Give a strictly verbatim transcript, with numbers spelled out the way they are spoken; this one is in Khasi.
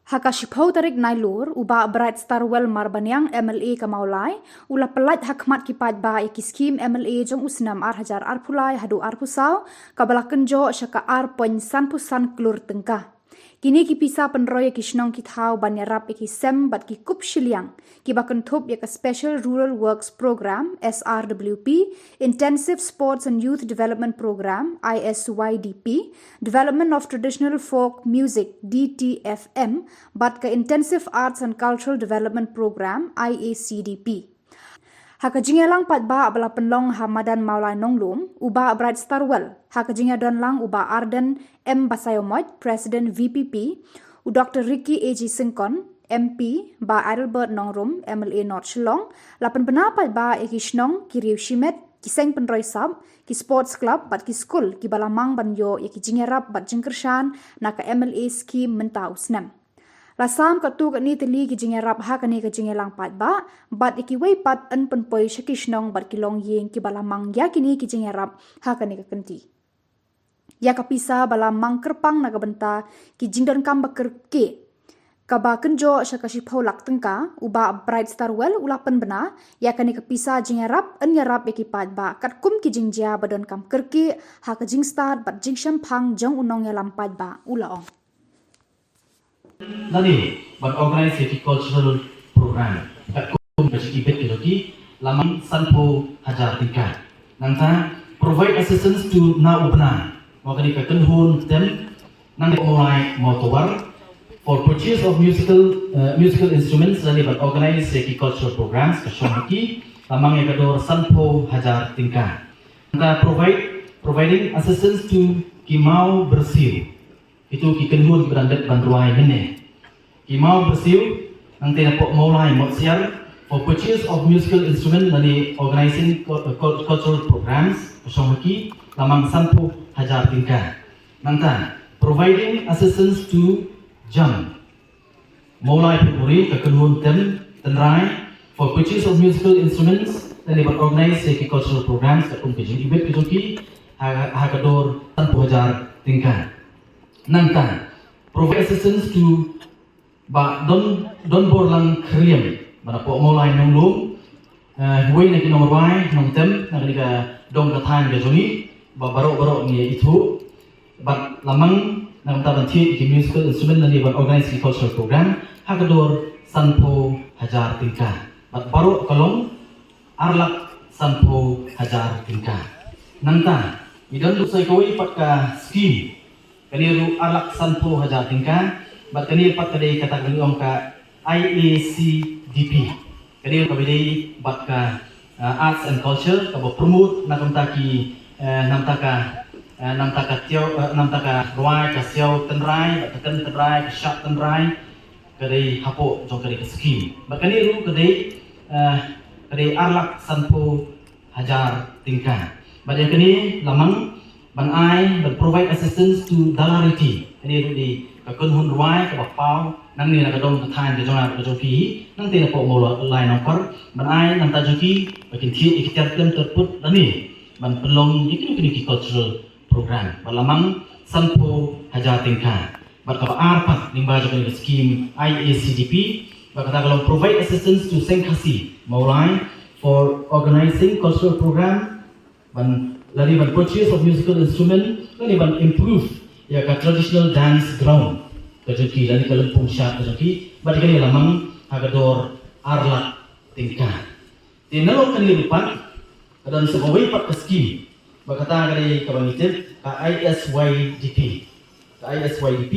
Ha ka shiphew tarik Nailur, u Bah Bright Starwell Marbaniang, M L A ka Mawlai, u la pyllait ha khmat ki paidbah ïa ki skhim M L A jong u snem ar hajar arphew lai haduh arphew saw, kaba la kynjoh sha ka ar point sanphew san klur tyngka. Kine ki pisa pynroi ïa ki shnong ki thaw ban ïarap ïa ki sem bad ki kup shiliang, kiba kynthup ïa ka Special Rural Works Programme, S R W P, Intensive Sports and Youth Development Programme, I S Y D P, Development of Traditional Folk Music, D T F M, bad ka Intensive Arts and Cultural Development Programme, I A C D P. Ha ka jingïalang paidbah ba la pynlong ha madan Mawlai Nonglum, u Bah Bright Starwell, ha ka jingïadon lang u Bah Ardent M Basaiawmoit, President V P P, u Doctor Ricky A G Syngkon, M P, Bah Adelbert Nongrum, M L A North Shillong, la pynbna paidbah ïa ki shnong, ki riew shimet, ki seng pynroi sap, ki sports club bad ki skul kiba la mang ban ïoh ïa ki jingïarap bad jingkyrshan na ka M L A scheme mynta u snem. La sam katto katne tylli ki jingïarap ha kane ka jingïalang paidbah, bad ïa kiwei pat yn pynpoi sha ki shnong bad ki longïing kiba la mang ïa kine ki jingïarap ha kane ka kynti. Ïa ka pisa ba la mang kyrpang na ka bynta ki jingdonkam ba kyrkieh, kaba kynjoh sha ka shiphew lak tyngka, u Bah Bright Starwell u la pynbna ïa kane ka pisa jingïarap, yn ïarap ïa ki paidbah katkum ki jingjia ba donkam kyrkieh ha ka jingstad bad jingshemphang jong u nongïalam paidbah, u la ong. Lane ban organize ïa ki cultural program katkum ka jingibit ka jong ki, la mang sanphew hajar tyngka. Nangta, provide assistance to, na u bna, mo kane ka kynhun tem, nang Mawlai Mawtawar, for purchase of musical, uh, musical instruments, lane ban organize ïa ki cultural programs ka shong ha ki, la mang ïa ka dor sanphew hajar tyngka. Nangta, provide, providing assistance to ki maw byrsiw. Kito ki kynhun kiba dang dep ban rwai mynne. Ki maw byrsiw, nangta napoh Mawlai Motsiar, for purchase of musical instrument lane organizing cul-, cul-, cultural programs, ka shong ha ki, la mang sanphew hajar tyngka. Nangta, providing assistance to Jam Mawlai Phurburi, ka kynhun tem tynrai, for purchase of musical instruments, lane ban organize ïa ki cultural programs, katkum ka jingibit ka jong ki, ha, ha ka dor sanphew hajar tyngka. Nangta, provide assistance to Bah Don, Donborlang Khyriem, ba napoh Mawlai Nonglum, eh, uwei na ki nongrwai nongtem na kane ka dong ka thaiñ ka jong ngi, ba baroh baroh ngi ithuh, bad la mang na ka bynta ban thied ïa ki musical instrument lane ban organize ki cultural program, ha ka dor sanphew hajar tyngka. Bad baroh ka long ar lak sanphew hajar tyngka. Nangta, ngi don ruh sa kawei pat ka scheme, kane ruh ar lak sanphew hajar tyngka, bad kane pat ka dei kata ka dei ong ka I A C D P. Kane ruh kaba dei bad ka, uh, Arts and Culture, kaba promote na ka bynta ki, uh, na ka bynta ka, uh, na ka bynta ka tiaw, uh, na ka bynta ka rwai, ka siaw tynrai, bad ka tem tynrai, ka shah tynrai, ka dei hapoh jong kane ka scheme. Bad kane ruh ka dei, eh, ka dei ar lak sanphew hajar tyngka. Bad ïa kane la mang ban ai, ban provide assistance to Dalariti. Kane ruh dei ka kynhun rwai kaba paw nangne na ka dong ka thaiñ ka jong nga ka jong phi, nangta napoh Mawlai Nongkor, ban ai na ka bynta jong ki ba kin thied ïa ki tiar tem tiar put lane ban pynlong ïa kine kine ki cultural program. Bad la mang sanphew hajar tyngka. Bad kaba ar pat lyngba jong kane ka scheme I A C D P, bad kata ka long provide assistance to Seng Khasi Mawlai for organizing cultural program, ban lane ban purchase of musical instrument, lane ban improve ïa ka traditional dance ground ka jong ki, lane ka lympung shad ka jong ki, bad kane la mang ha ka dor ar lak tyngka. Te nalor kane ruh pat, ka don sa kawei pat ka scheme, ba kata ka dei kaba ngi tip, ka I S Y D P. Ka I S Y D P,